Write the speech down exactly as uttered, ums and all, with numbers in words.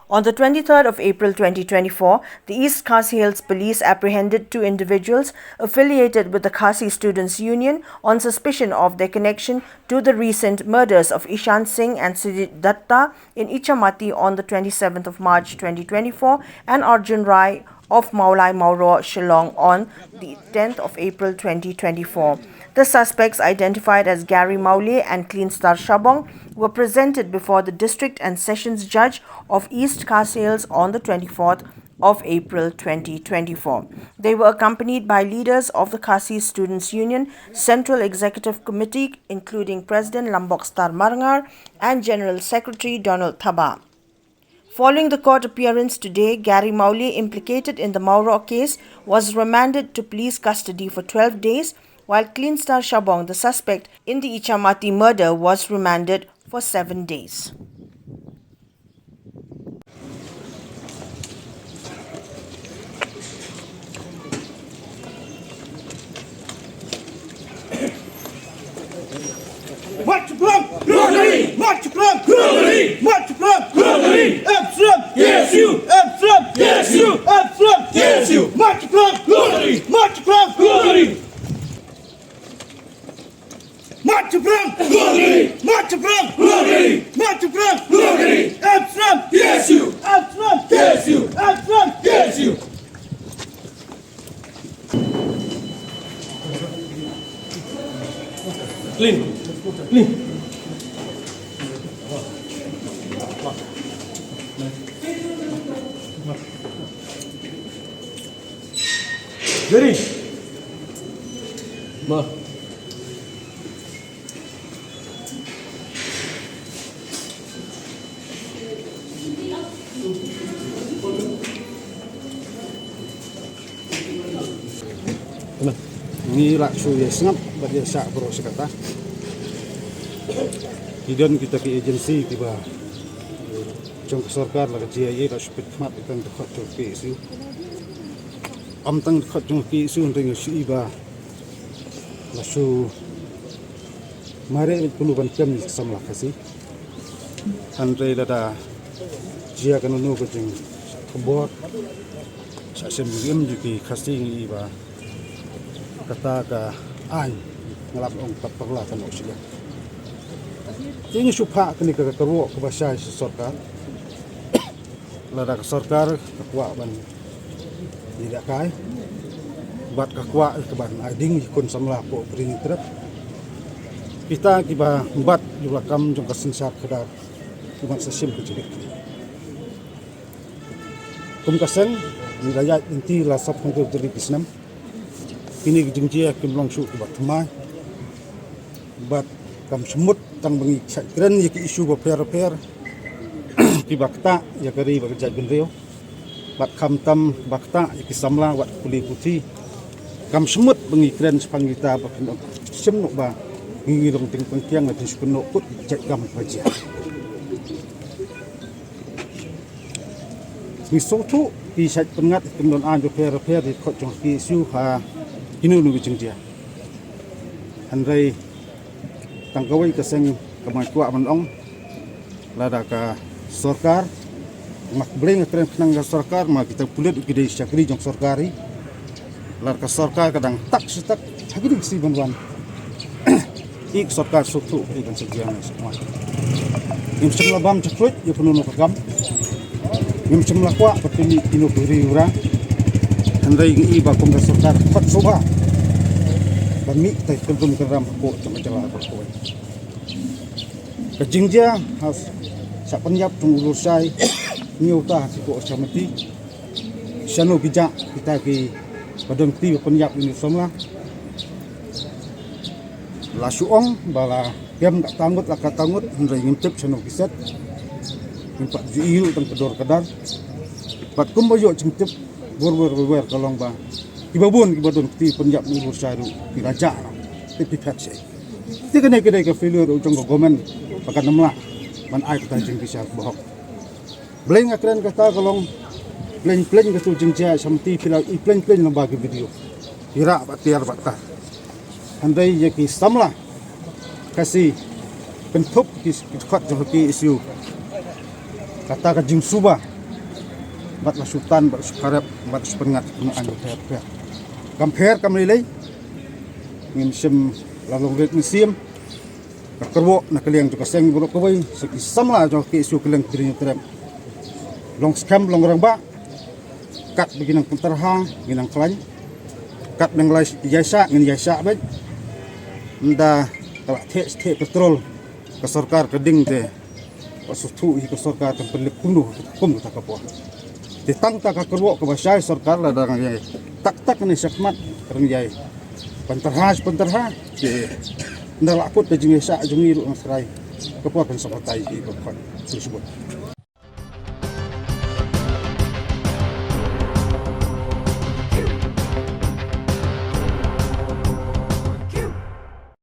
On the twenty-third of April twenty twenty-four, the East Khasi Hills Police apprehended two individuals affiliated with the Khasi Students Union on suspicion of their connection to the recent murders of Ishan Singh and Sujit Datta in Ichamati on the twenty-seventh of March twenty twenty-four and Arjun Rai of Mawlai Mawroh, Shillong on the tenth of April twenty twenty-four. The suspects, identified as Gary Mawle and Clean Star Shabong, were presented before the District and Sessions Judge of East Khasi Hills on the twenty-fourth of April twenty twenty-four. They were accompanied by leaders of the Khasi Students Union Central Executive Committee, including President Lambok Star Marngar and General Secretary Donald Thabah. Following the court appearance today, Gary Mawle, implicated in the Mawroh case, was remanded to police custody for twelve days, while Clean Star Shabong, the suspect in the Ichamati murder, was remanded for seven days. March Front! Rotary! March Front! Rotary! March Front! Rotary! F S M! K S U! F S M! K S U! F S M! K S U! March Front! Rotary! March Front! Rotary! March Front! Rotary! March Front! Rotary! March Front! Rotary! F S M! K S U! F S M! K S U! F S M! K S U! Clean. Clean. Jerry. Ma. Ngi lah shu ïa sngap bad ïa shah baroh shi katta. Ki don kita ki agency kiba jong ka sorkar la ka G I A la shu peit khmat ïa tang dkhot jong ka K S U. Ym tang dkhot jong ka K S U, hynrei ngi shu i ba la shu mareh bad kumno ban kem ïa ka samla Khasi. Hynrei lada jia kano kano ka jingkhubor, sa shem jingim jong ki Khasi ngi i ba kata ka aiñ, nga lah ban ong ka parla kano shi. Te ngi shu phah kane ka, ka karwok kaba shai sha sorkar. Lada ka sorkar ka kwah ban ïalehkai bad ka kwah ka ban ai ding ïa ki khun samla hapoh ka Ri Hynñiewtrep, kita kiba bat ïa u lakam jong ka synshar khadar ki ban sa shim ka jingkit. Kum ka seng ngi la ïaid lynti la sawphew hynriew tylli ki snem. Kine ki jingjia kim long shuh kiba thymmai bad kam shu mut tang ba ngi shait kren ïa ki issue bapher bapher kiba ktah ïa ka ri bad ka jaitbynriew. Bad khamtam ba ktah ïa ki samla wat pule puthi. Kam shu mut ba ngi kren shaphang kita ba kin ym shym noh ba ngi, ngi long tyngkhuh tyngkiang lane tyngkhuh noh kut jait kam ba jia. Ngi sngewthuh ki shait pynngat ki kyndon aiñ bapher bapher ïa ka dkhot jong ka K S U ha kino kino ki jingjia. Hynrei tang kawei ka seng kaba nga kwah ban ong, lada ka sorkar, ma khublei nga kren khnang ka sorkar, ma kita pulit ki dei shakri jong sorkar hi. Lada ka sorkar ka dang tak shi tak ha kine ki sngi ban wan, i ka sorkar suk thuh i kan sa jia ngi suk ma. Ngim shym la bam jakhuid ïa kano kano ka kam. Ngim shym la kwah ba pynmih ïa kino ki ri u ra. Hynrei ngi i ba kum ka sorkar khot shuwa ban mih tai kynrum kynram hapoh jong ka jylla baroh kawei. Ka jingjia ha sha pynïap jong u Lurshai, ñiewta ha ki ko sha mati. Shano ki jah kita kiba don kti ba pynïap ïa une u samla. La shu ong ba la kem katta ngut la katta ngut, hynrei ngim tip shano ki set. Ngim pat ju ïohi ruh tang ka dor ka dar. Bad kumba ïoh jingtip wer wer wer wer ka long ba kiba bun kiba don kti pynïap ïa u Lurshai ruh ki la jah, tip ki phet shai. Te kane ka dei ka failure ruh jong ka government ba kan ym lah ban ai kata jingbishar bahok. Balei nga kren kata ka long, plein plein katu jingjia sha mati phi la i plein plein lyngba ki video. Ki rah bad tiar bad tar. Hynrei ïa ki samla Khasi kynthup ki, ki dkhot jong ka K S U. Kata ka jingsuba Bad la shu tan, bad shu kharep, bad shu pynngat, kano ang pher pher. Kam pher kam lei lei. Ngin shim la long rit mynsiem. Ka kyrwoh na ka liang jong ka seng baroh kawei, sa ki samla jong ka KSU Kylleng Pyrshah Trep. Long skhem long rangbah. Kat ba ki nang pynterha, ki nang khlaiñ. Kat nang lai ïaishah, ngin ïaishah bad. Nda ka la theh theh petrol. Ka sorkar ka ding te. Ba suthu hi ka sorkar kan pynlip kumno kum kata ka por. Te tang ta ka kyrwoh kaba shai sorkar la dang ïai tak tak ne shakmat kren ïai. Pynterha pynterha. Te nda la kut ka jingïaishah jong ngi ruh nang serai. Ka por kan sa batai hi ka khot. Shu shu.